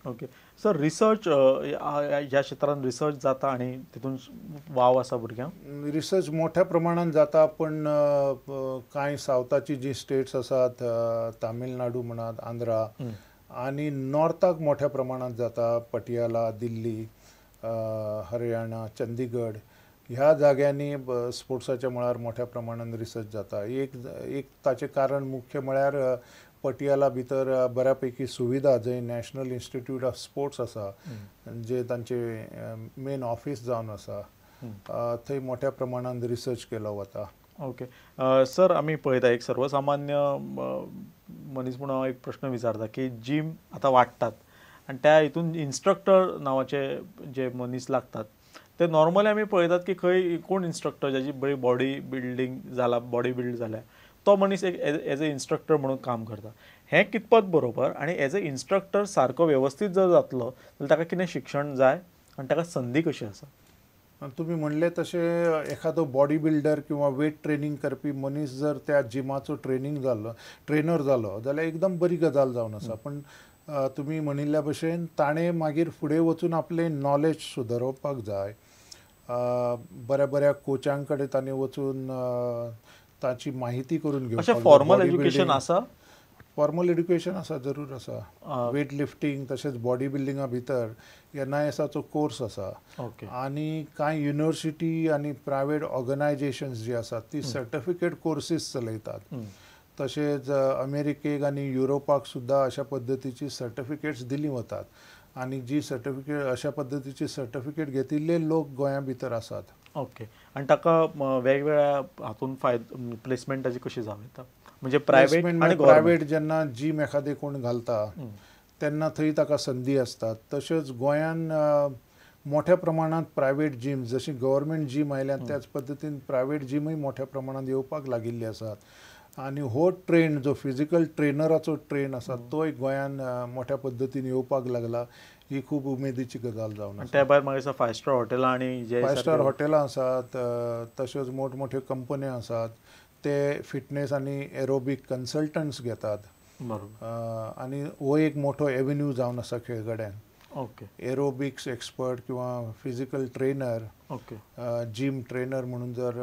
Okay sir, research ह्या क्षेत्रान research जाता आनी तितून वाव आसा भुरग्यांक? रिसर्च मोठ्या प्रमाणान जाता, पण कांय सावथाची जी स्टेट्स आसात, तामिळनाडू म्हणात, आंध्रा, आनी नॉर्थाक मोठ्या प्रमाणात जाता, पटियाला, दिल्ली, हरियाणा, चंदीगड ह्या जाग्यांनी स्पोर्ट्साच्या मळार मोठ्या प्रमाणान रिसर्च जाता. एक एक ताचें कारण मुख्य म्हळ्यार पटियाला भितर बऱ्या पैकी सुविधा, जंय नॅशनल इन्स्टिट्यूट ऑफ स्पोर्ट्स आसा, जे तांचे मेन ऑफिस जावन आसा, थंय मोठ्या प्रमाणान रिसर्च केलो वता. ओके सर, आमी पळयता एक सर्वसामान्य मनीस म्हणून हांव एक प्रश्न विचारता की जीम आतां वाडटात आनी त्या हितून इन्स्ट्रक्टर नांवाचे जे मनीस लागतात ते नॉर्मली आमी पळयतात की खंय कोण इन्स्ट्रक्टर ज्याची बरी बॉडी बिल्डींग जाला, बॉडी बिल्ड जाल्या तो मनीस एक एज अ इन्स्ट्रक्टर म्हणून काम करता. हें कितपत बरोबर आनी एज अ इन्स्ट्रक्टर सारको वेवस्थीत जर जातलो जाल्यार ताका कितें शिक्षण जाय आनी ताका संदी कशी आसा? तुमी म्हणलें तशें एखादो बॉडी बिल्डर किंवा वेट ट्रेनींग करपी मनीस जर त्या जिमाचो ट्रेनींग जालो, ट्रेनर जालो जाल्यार एकदम बरी गजाल जावन आसा. पण तुमी म्हणिल्ल्या भशेन ताणें मागीर फुडें वचून आपलें नॉलेज सुदरोवपाक जाय. बऱ्या बऱ्या कोचां कडेन ताणें वचून ताची माहिती करून घेवपाक. फॉर्मल एज्युकेशन आसा? फॉर्मल एड्युकेशन आसा, जरूर आसा. वेट लिफ्टींग तशेंच बॉडी बिल्डिंगा भितर एनआयएसाचो कोर्स आसा. आनी कांय युनिवर्सिटी आनी प्रायवेट ऑर्गनायजेशन्स जी आसात ती सर्टिफिकेट कोर्सीस चलयतात. तशेंच अमेरिकेक आनी युरोपाक सुद्दां अशा पद्दतीची सर्टिफिकेट्स दिली वतात आनी जी सर्टिफिकेट अशा पद्दतीची सर्टिफिकेट घेतिल्ले लोक गोंया भितर आसात. ओके, आनी ताका वेगवेगळ्या हातून फायदो प्लेसमेंटाची कशी जावं येता? म्हणजे प्रायवेट आनी प्रायवेट जेन्ना जीम एखादें कोण घालता तेन्ना थंय ताका संदी आसतात. तशेंच गोंयान मोठ्या प्रमाणांत प्रायवेट जीम, जशी गव्हर्मेंट जीम आयल्यात त्याच पद्दतीन प्रायवेट जिमूय मोठ्या प्रमाणांत येवपाक लागिल्ली आसात. आनी हो ट्रेंड जो फिजिकल ट्रेनराचो ट्रेंड आसा तोय गोंयान मोठ्या पद्दतीन येवपाक लागला. ही खूब उमेदीची गजाल जावन आसा. त्या भायर मागीर फायव स्टार हॉटेलां आनी जे फायव स्टार हॉटेलां आसात, तश्योच मोठमोठ्यो कंपन्यो आसात, ते फिटनेस आनी एरोबीक कन्सल्टंट्स घेतात. बरोबर. आनी हो एक मोठो एव्हेन्यू जावन आसा खेळगड्यांक. ओके, एरोबिक्स एक्सपर्ट किंवा physical trainer, okay, gym trainer म्हणून जर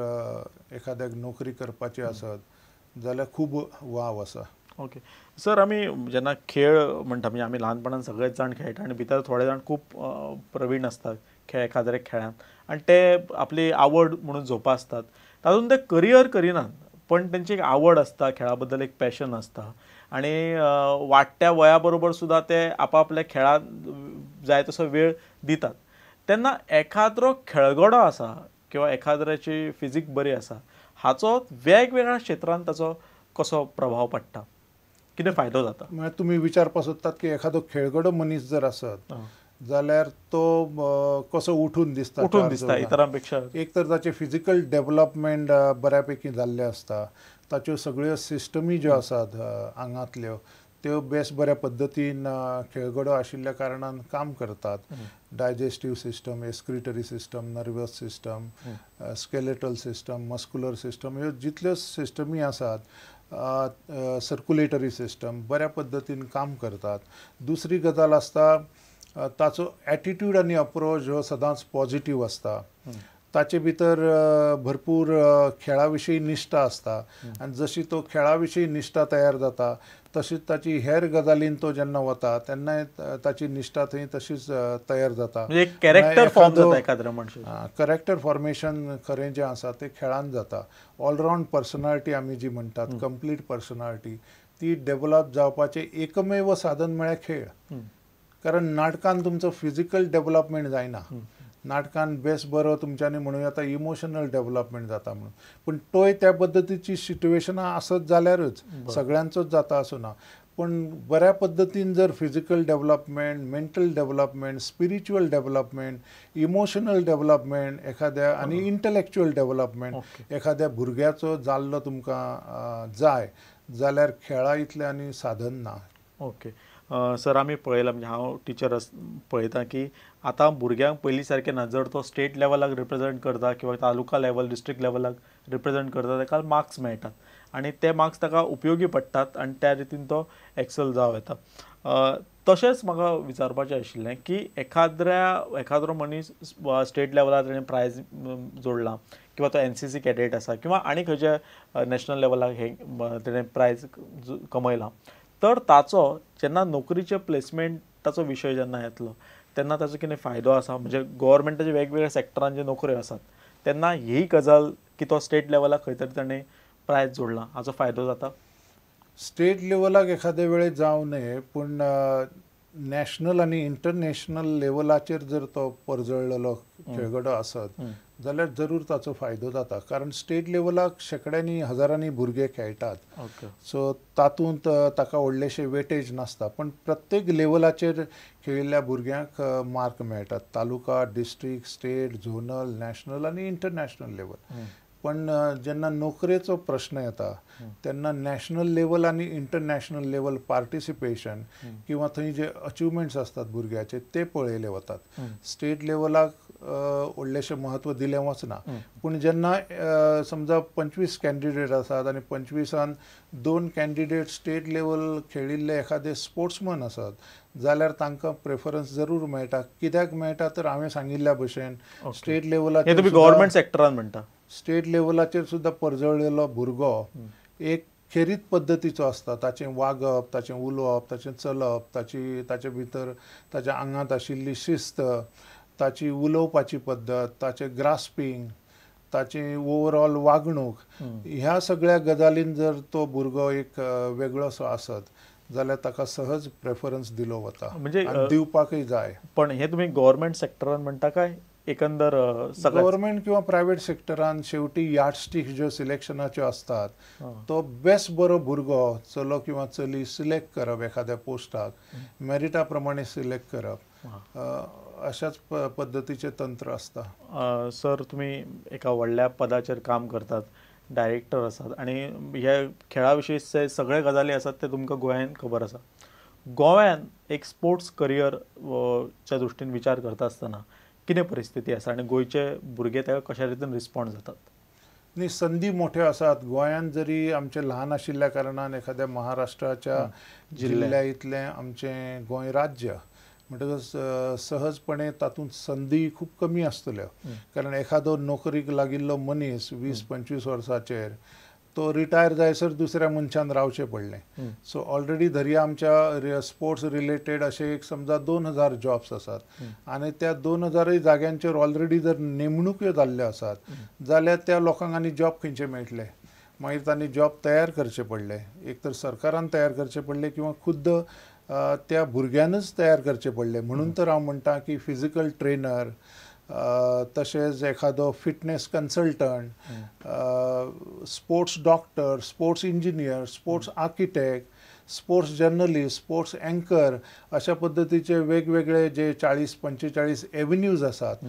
एखाद्याक नोकरी करपाची आसत जाल्यार खूब वाव आसा. ओके सर, आमी जेन्ना खेळ म्हणटा म्हणजे आमी ल्हानपणान सगळेच जाण खेळटा आनी भितर थोडे जाण खूब प्रवीण आसतात खेळ एखाद्या खेळान आनी ते आपली आवड म्हणून जोपासतात, तातूंत ते करियर करिनात पण तेंची एक आवड आसता, खेळा बद्दल एक पॅशन आसता आनी वाडट्या वया बरोबर सुद्दां ते आपापल्या खेळाक जाय तसो वेळ दितात. तेन्ना एखाद्रो खेळगडो आसा किंवा एखाद्याची फिजीक बरी आसा हाचो वेगवेगळ्या क्षेत्रांत ताचो कसो प्रभाव पडटा, कितें फायदो जाता? म्हळ्यार तुमी विचारपाक सोदतात की एखादो खेळगडो मनीस जर आसत जाल्यार तो कसो उठून दिसता, उठून दिसता इतरां पेक्षा? एक तर ताचें फिजिकल डेव्हलपमेंट बऱ्या पैकी जाल्लें आसता, ताच्यो सगळ्यो सिस्टमी ज्यो आसात आंगांतल्यो त्यो बेस बऱ्या पद्दतीन खेळगडो आशिल्ल्या कारणान काम करतात. Digestive system, excretory system, nervous system, skeletal system, muscular system, ह्यो जितल्यो सिस्टमी आसात, सर्क्युलेटरी सिस्टम बऱ्या पद्दतीन काम करतात. दुसरी गजाल आसता ताचो एटिट्यूड आनी अप्रोच हो सदांच पॉजिटीव आसता. ताचे भितर भरपूर खेळा विशीं निश्ठा आसता आनी जशी तो खेळा विशीं निश्ठा तयार जाता तशीच ताची हेर गजालीन तो जेन्ना वता तेन्नाय ताची निश्ठा थंय तशीच तयार जाता. कॅरेक्टर फॉर्म जाता एखाद्या मनशाचें. कॅरेक्टर फॉर्मेशन खरें जें आसा तें खेळान जाता. ऑलरावंड पर्सनालिटी आमी जी म्हणटात, कंप्लीट पर्सनालिटी, ती डेव्हलप जावपाचें एकमेव साधन म्हळ्यार खेळ. कारण नाटकान तुमचो फिजिकल डेव्हलपमेंट जायना, नाटकान बेस बरो तुमच्यांनी म्हणूं येता इमोशनल डेव्हलपमेंट जाता म्हणून, पूण तोय त्या पद्दतीची सिट्युएशनां आसत जाल्यारच, सगळ्यांचोच जाता असो ना, पूण बऱ्या पद्दतीन जर physical development, mental development, spiritual development, emotional development एखाद्या आनी इंटलेक्च्युअल डेव्हलपमेंट एखाद्या भुरग्याचो जाल्लो तुमकां जाय जाल्यार खेळा इतलें आनी साधन ना. ओके सर, आमी पळयलां म्हणजे हांव टिचर पळयता की आतां भुरग्यांक पयलीं सारकें ना, जर तो स्टेट लेवलाक रिप्रेजेंट करता किंवा तालुका लेवल, डिस्ट्रिक्ट लेवलाक रिप्रेजेंट करता ताका मार्क्स मेळटात आनी ते मार्क्स ताका उपयोगी पडटात आनी त्या रितीन तो एक्सेल जावं येता. तशेंच म्हाका विचारपाचें आशिल्लें की एखाद्रो मनीस स्टेट लेवलार ताणें प्रायज जोडलां किंवा तो NCC cadet आसा किंवा आनी खंयच्या नॅशनल लेवलाक हे ताणें प्रायज कमयलां, तर ताचो जेन्ना नोकरीचें प्लेसमेंट ताचो विशय जेन्ना येतलो तेन्ना ताचो कितें फायदो आसा? म्हणजे गव्हर्मेंटाच्या वेगवेगळ्या सेक्टरान ज्यो नोकऱ्यो आसात तेन्ना ही गजाल की तो स्टेट लेवलाक खंय तरी ताणें प्रायज जोडलां हाचो फायदो जाता? स्टेट लेवलाक एखादे वेळे जावं नये, पूण नॅशनल आनी इंटरनॅशनल लेवलाचेर जर तो परजळ्ळलो खेळगडो आसत जाल्यार जरूर ताचो फायदो जाता. कारण स्टेट लेवलाक शेंकड्यांनी हजारांनी भुरगे खेळटात, सो तातूंत ताका व्हडलेशे वेटेज नासता. पण प्रत्येक लेवलाचेर खेळिल्ल्या भुरग्यांक मार्क मेळटात, taluka, district, state, zonal, national आनी इंटरनॅशनल लेवल. पण जेन्ना नोकरेचो प्रश्न येता तेन्ना नॅशनल लेवल आनी इंटरनॅशनल लेवल पार्टिसिपेशन किंवा थंय जे अचिवमेंट्स आसतात भुरग्याचे ते पळयले वतात. स्टेट लेवलाक व्हडलेशें म्हत्व दिलें वचना. पूण जेन्ना समजा 25 कॅन्डिडेट आसात आनी 25 2 कॅन्डिडेट स्टेट लेवल खेळिल्ले एखादे स्पोर्ट्समन आसात जाल्यार तांकां प्रेफरन्स जरूर मेळटा. कित्याक मेळटा तर हांवें सांगिल्ल्या भशेन स्टेट लेवलाचेर गव्हर्मेंट सेक्टरान म्हणटा स्टेट लेवलाचेर सुद्दां परजळ्ळेलो भुरगो एक खेरीत पद्दतीचो आसता. ताचें वागप, ताचें उलोवप, ताचें चलप, ताची ताचे भितर ताच्या आंगांत आशिल्ली शिस्त, ताची उलोवपाची पद्दत, ताचें ग्रास्पींग, ताची ओवरऑल वागणूक, ह्या सगळ्या गजालीन जर तो भुरगो एक वेगळोसो आसत जाल्यार ताका सहज प्रेफरन्स दिलो वता, म्हणजे दिवपाकय जाय. पण हे तुमी गव्हर्मेंट सेक्टरान म्हणटा काय एकंदर गव्हर्मेंट किंवा प्रायव्हेट सेक्टरान? शेवटी यार्डस्टिक ज्यो सिलेक्शनाच्यो आसतात तो बेस्ट बरो भुरगो चलो किंवा चली सिलेक्ट करप एखाद्या पोस्टाक मेरिटा प्रमाणे सिलेक्ट करप, अशाच पद्दतीचें तंत्र आसता. सर, तुमी एका व्हडल्या पदाचेर काम करतात, डायरेक्टर आसात आनी हे खेळा विशीं सगळे गजाली आसात ते तुमकां गोंयान खबर आसा. गोंयान एक स्पोर्ट्स करियर च्या दृश्टीन विचार करता आसतना कितें परिस्थिती आसा आनी गोंयचे भुरगे ताका कशा रितीन रिस्पॉन्ड जातात? न्ही, संदी मोठ्यो आसात. गोंयान जरी आमचें ल्हान आशिल्ल्या कारणान एखाद्या महाराष्ट्राच्या जिल्ल्या इतलें आमचें गोंय राज्य म्हणटकच सहजपणे तातूंत संदी खूब कमी आसतल्यो. कारण एखादो नोकरीक लागिल्लो मनीस 20-25 वर्सांचेर तो रिटायर जायसर दुसऱ्या मनशान रावचें पडलें. सो ऑलरेडी धरया आमच्या स्पोर्ट्स रिलेटेड अशे एक समजा 2000 जॉब्स आसात आनी त्या 2000 जाग्यांचेर ऑलरेडी जर नेमणुक्यो जाल्ल्यो आसात जाल्यार त्या लोकांक आनी जॉब खंयचे मेळटले? मागीर तांणी जॉब तयार करचे पडले, एक तर सरकारान तयार करचे पडले किंवा खुद्द त्या भुरग्यानच तयार करचे पडले. म्हणून तर हांव म्हणटा की फिजिकल ट्रेनर, तशेंच एखादो fitness consultant, sports doctor, sports engineer, sports architect, sports journalist, sports anchor अशा पद्दतीचे वेगवेगळे जे 40-45 एव्हेन्यूज आसात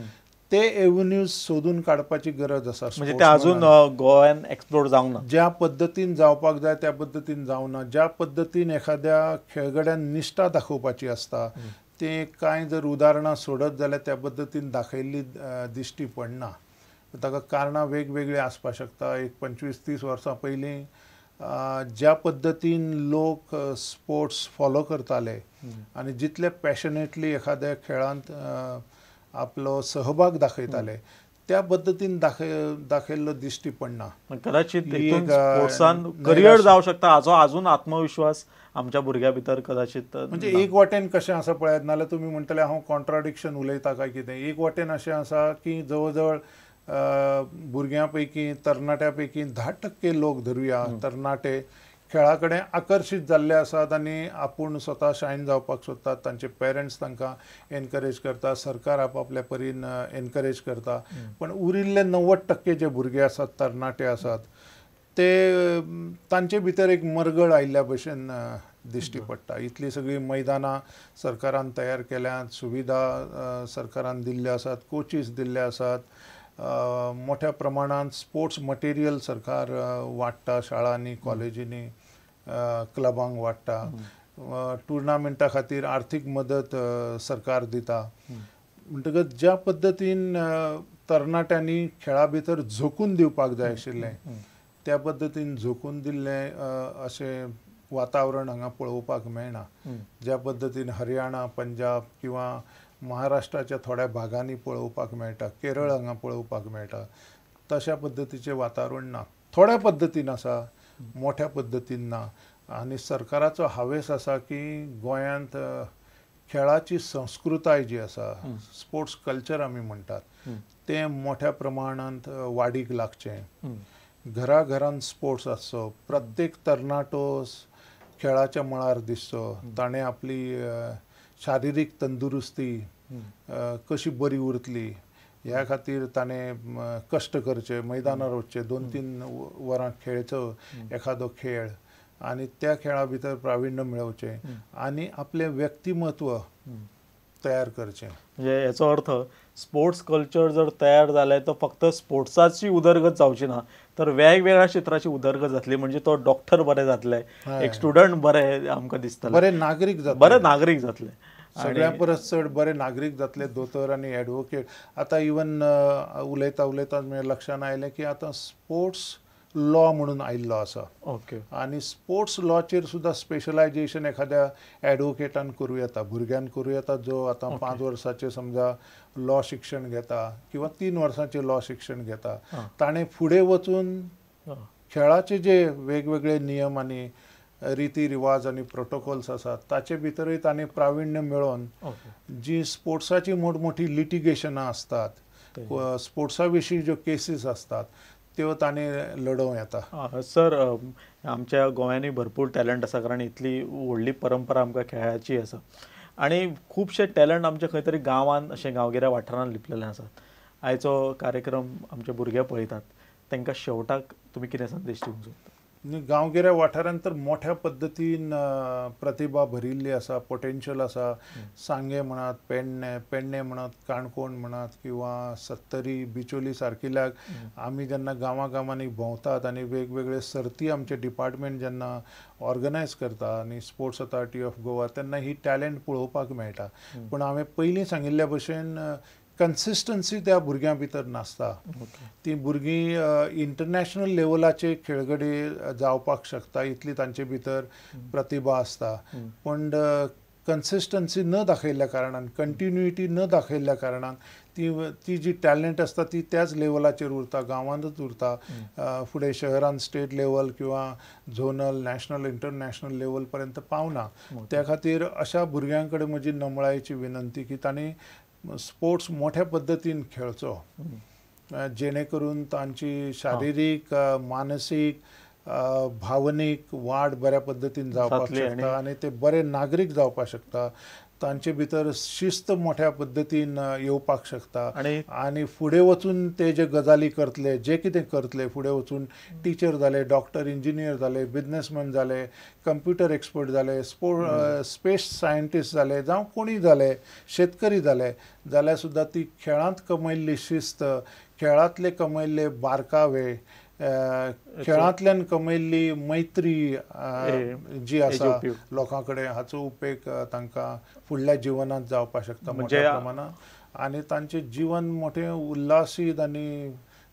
ते एव्हेन्यूज सोदून काडपाची गरज आसा. म्हणजे ते अजून गोव्यान एक्सप्लोर जावंक ना, ज्या पद्दतीन जावपाक जाय त्या पद्दतीन जावंक ना. ज्या पद्दतीन एखाद्या खेळगड्यान निश्ठा दाखोवपाची आसता ते कांय जर उदाहरणां सोडत जाल्यार त्या पद्दतीन दाखयल्ली दिश्टी पडना. ताका कारणां वेगवेगळीं आसपाक शकता. एक 25-30 वर्सां पयलीं ज्या पद्दतीन लोक स्पोर्ट्स फॉलो करताले आनी जितले पॅशनेटली एखाद्या खेळांत आपलो सहभाग दाखयताले त्या पद्दतीन दाखयल्लो दिश्टी पडना. कदाचित स्पोर्ट्सान करियर जावं शकता हाचो अजून आत्मविश्वास आमच्या भुरग्या भितर कदाचित. म्हणजे एक वाटेन कशें आसा पळयात, नाल्यार तुमी म्हणटले हांव कॉन्ट्राडिक्शन उलयता काय कितें. एक वाटेन अशें आसा की जवळ जवळ भुरग्यां पैकी, तरणाट्या पैकी 10% लोक धरुया तरणाटे खेळा कडेन आकर्शीत जाल्ले आसात आनी आपूण स्वता शायन जावपाक सोदतात. तांचे पेरंट्स तांकां एनकरेज करता, सरकार आपापल्या परीन एनकरेज करता. पण उरिल्ले 90% जे भुरगे आसात, तरणाटे आसात, ते तांचे भितर एक मरगळ आयिल्ल्या भशेन दिश्टी पडटा. इतली सगळीं मैदानां सरकारान तयार केल्यांत, सुविधा सरकारान दिल्ल्यो आसात, कोचीस दिल्ले आसात, मोठ्या प्रमाणांत स्पोर्ट्स मटेरियल सरकार वांट्टा शाळांनी, कॉलेजींनी, क्लबांक वांट्टा, टुर्नामेंटा खातीर आर्थीक मदत सरकार दिता. म्हणटकच ज्या पद्दतीन तरणाट्यांनी खेळा भितर झोकून दिवपाक जाय आशिल्लें त्या पद्दतीन झोकून दिल्लें अशें वातावरण हांगा पळोवपाक मेळना ज्या पद्दतीन हरियाणा, पंजाब किंवा महाराष्ट्राच्या थोड्या भागांनी पळोवपाक मेळटा, केरळ हांगा पळोवपाक मेळटा, तशा पद्दतीचें वातावरण ना. थोड्या पद्दतीन आसा, मोठ्या पद्दतीन ना. आनी सरकाराचो हावेस आसा की गोंयांत खेळाची संस्कृताय जी आसा, स्पोर्ट्स कल्चर आमी म्हणटात, तें मोठ्या प्रमाणांत वाडीक लागचें. घराघरांत स्पोर्ट्स आसचो, प्रत्येक तरणाटो खेळाच्या मळार दिसचो, ताणें आपली शारिरीक तंदुरुस्ती कशी बरी उरतली ह्या खातीर ताणें कश्ट करचे, मैदानार वचचें, 2-3 वरां खेळचो एखादो खेळ आनी त्या खेळा भितर प्राविण्य मेळोवचें आनी आपलें व्यक्तिमत्व तयार करचें. म्हणजे हेचो अर्थ स्पोर्ट्स कल्चर जर तयार जालें तर फक्त स्पोर्ट्साची उदरगत जावची ना तर वेगवेगळ्या क्षेत्राची उदरगत जातली. म्हणजे तो डॉक्टर बरें जातले, एक स्टुडंट बरें आमकां दिसतलें, बरे नागरीक जातले, बरे नागरीक जातले, सगळ्या परस चड बरे नागरीक जातले, दोतोर आनी एडवोकेट. आतां इवन उलयता उलयता म्हज्या लक्षांत आयलें की आतां स्पोर्ट्स लॉ म्हणून आयिल्लो आसा. ओके. आनी स्पोर्ट्स लॉचेर सुद्दां स्पेशलायजेशन एखाद्या एडवोकेटान करूं येता, भुरग्यान करूं येता, जो आतां 5 वर्साचें समजा लॉ शिक्षण घेता किंवा 3 वर्सांचें लॉ शिक्षण घेता, ताणें फुडें वचून खेळाचे जे वेगवेगळे नियम आनी रिती रिवाज आनी प्रोटोकॉल्स आसात ताचे भितरूय ताणें प्राविण्य मेळोवन जी स्पोर्ट्साची मोठमोठी लिटिगेशनां आसतात, स्पोर्ट्सा विशीं ज्यो केसीस आसतात त्यो ताणें लडोवं येता. सर, आमच्या गोंयांनी भरपूर टॅलंट आसा, कारण इतली व्हडली परंपरा आमकां खेळाची आसा आनी खुबशे टॅलंट आमच्या खंय तरी गांवांत अशें गांवगिऱ्या वाठारांत लिपलेले आसात. आयचो कार्यक्रम आमचे भुरगे पळयतात, तांकां शेवटाक तुमी कितें संदेश दिवंक सोदता? गांवगिऱ्या वाठारांत तर मोठ्या पद्दतीन प्रतिभा भरिल्ली आसा, पोटेन्शियल आसा. सांगे म्हणात, पेडणे म्हणात, काणकोण म्हणात किंवा सत्तरी, बिचोली सारकिल्ल्याक आमी जेन्ना गांवां गांवांनी भोंवतात आनी वेगवेगळे सर्ती आमचे डिपार्टमेंट जेन्ना ऑर्गनायज करता आनी स्पोर्ट्स ऑथॉरिटी ऑफ गोवा, तेन्ना ही टॅलंट पळोवपाक मेळटा. पूण हांवें पयलीं सांगिल्ल्या भशेन कन्सिस्टन्सी त्या भुरग्यां भितर नासता. ती भुरगीं इंटरनॅशनल लेवलाचे खेळगडे जावपाक शकता इतली तांचे भितर प्रतिभा आसता, पूण कन्सिस्टन्सी न दाखयल्ल्या कारणान, कंटिन्युइटी न दाखयल्ल्या कारणान ती जी टॅलंट आसता ती त्याच लेवलाचेर उरता, गांवांतच उरता. फुडें शहरान स्टेट लेवल किंवा झोनल, नॅशनल, इंटरनॅशनल लेवल पर्यंत पावना. त्या खातीर अशा भुरग्यां कडेन म्हजी नमळायेची विनंती की तांणी स्पोर्ट्स मोठ्या पद्दतीन खेळचो, जेणे करून तांची शारिरीक, मानसीक, भावनीक वाड बऱ्या पद्दतीन जावपाक शकता आनी ते बरे नागरीक जावपाक शकता. तांचे भितर शिस्त मोठ्या पद्दतीन येवपाक शकता आनी फुडें वचून ते जे गजाली करतले, जे कितें करतले, फुडें वचून टिचर जाले, डॉक्टर, इंजिनियर जाले, बिजनेसमॅन जाले, कंप्युटर एक्सपर्ट जाले, स्पेस सायंटिस्ट जाले, जावं कोणी जाले, शेतकरी जाले, जाल्यार सुद्दां ती खेळांत कमयल्ली शिस्त, खेळांतले कमयल्ले बारकावे, खेळांतल्यान कमयल्ली मैत्री जी आसा लोकां कडेन, हाचो उपेग तांकां फुडल्या जिवनांत जावपाक शकता मोठ्या प्रमाणांत आनी तांचें जीवन मोठें उल्हासीत आनी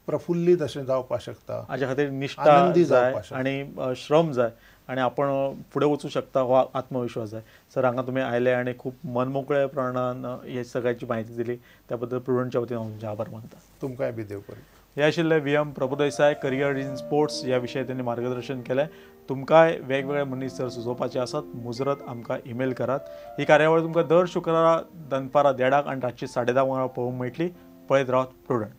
प्रफुल्लीत अशें जावपाक शकता. हाच्या खातीर निश्ठा जाय आनी श्रम जाय आनी आपण फुडें वचूं शकता हो आत्मविश्वास जाय. सर, हांगा तुमी आयले आनी खूब मनमोकळ्या प्रमाणान हे सगळ्याची म्हायती दिली, त्या बद्दल प्रुडंटच्या वतीन हांव तुमचें आभार मानता. तुमकांय बी देव करूं. हे आशिल्ले V M Prabhudesai, career in sports ह्या विशयार त्यांनी मार्गदर्शन केलें. तुमकांय वेगवेगळे मनीस जर सुचोवपाचे आसात, मुजरत आमकां ईमेल करात. ही कार्यावळ तुमकां दर शुक्रारा दनपारां 1:30 आनी रातची 10:30 वरां पळोवंक मेळटली. पळयत रावात प्रुडंट.